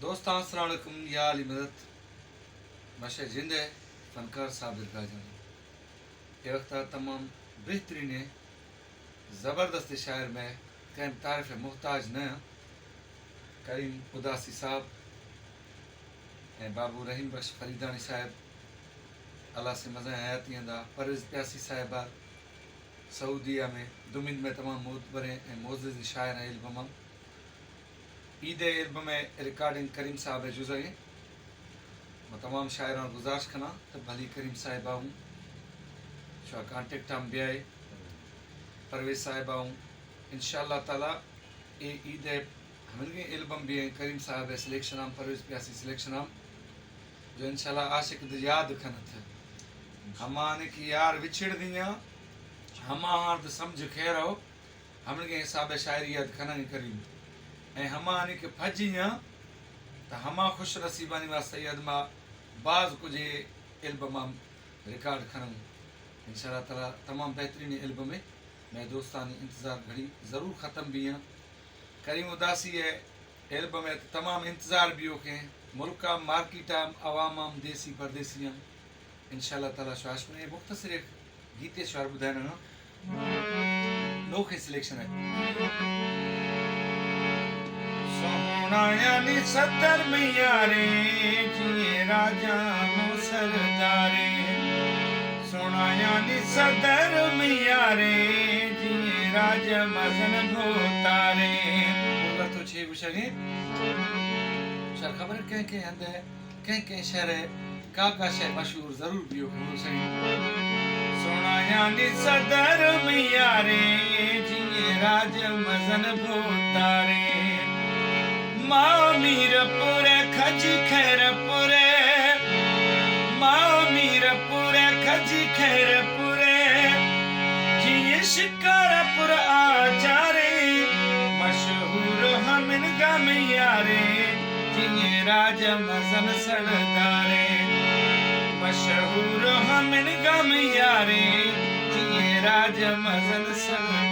دوستاں، السلام علیکم، یا علی مدد، مشے جند ءِ فنکار صابر گاجانی۔ اے وقت ءَ تمام بہترین ءِ زبردست شاعر، میں کہیں تعریف ءِ محتاج نہ آں۔ کریم اداسی صاحب، اے بابو رحیم بخش فریدانی صاحب، اللہ سے مزن حیاتی اندا، پرویز پیاسی صاحب، سعودی ءَ میں دومند میں تمام معتبریں اے معزز شاعر البم، عید ءِ البم ءِ ریکارڈنگ کریم صاحب ءِ جزءَ ایں۔ ما تمام شاعراں گزارش کناں تو بھلی کریم صاحب ءَ ہوں شما کانٹیکٹ ءَ ہم بیائے، پرویز صاحب ءَ ہوں۔ انشاءاللہ تعالی اے عید ءِ ہمنگیں البم بھی ایں، کریم صاحب ءِ سلیکشن ہم، پرویز پیاسی سلیکشن ہم، جو انشاءاللہ عاشق دے یاد کنت۔ ہمانے کہ یار وچھڑ دیاں، ہما ہار دے سمجھ خیر ہو، ہمنگیں حساب ءِ شاعری یاد کنگ کریم۔ اے ہمانے کہ پھجیاں، تا ہما خوش نصیبانی واسطہ یاد ما باز کجھ البم ہم ریکارڈ کنوں۔ انشاءاللہ تعالی تمام بہترین البم ءِ۔ میں دوستانی انتظار گھڑی ضرور ختم بیاں۔ کریم اداسی ءِ البم ءِ تمام انتظار بیوکیں، ملک ءَ، مارکیٹ ءَ، عوام ءَ، دیسی پردیسی ءَ۔ انشاءاللہ تعالی شواش میں مختصر ایک گیتے شعر بدائنا۔ نوکیں سلیکشن ءِ۔ سوہنایانی صدر میارے، جیئے راجا مو سردارے۔ سوہنایانی صدر میارے، جیئے راجا مزن بھوتارے۔ اگر تو چھ گوشگیں شعر خبر کہیں کہ ہندے کہیں کہیں شعر ءِ کاکا شے مشہور ضرور بیو کہ ہو سہی۔ سوہنایانی صدر میارے، جیئے راج مزن بھوتارے۔ ما میر پور کھجی خیر پورے، ما میر پور کھجی خیر پورے، جیئے شکارپور آچارے، مشہور ہمن گامیارے، جیئے راج مزن سردارے۔ مشہور ہمن گامیارے، جیئے راج مزن سردارے۔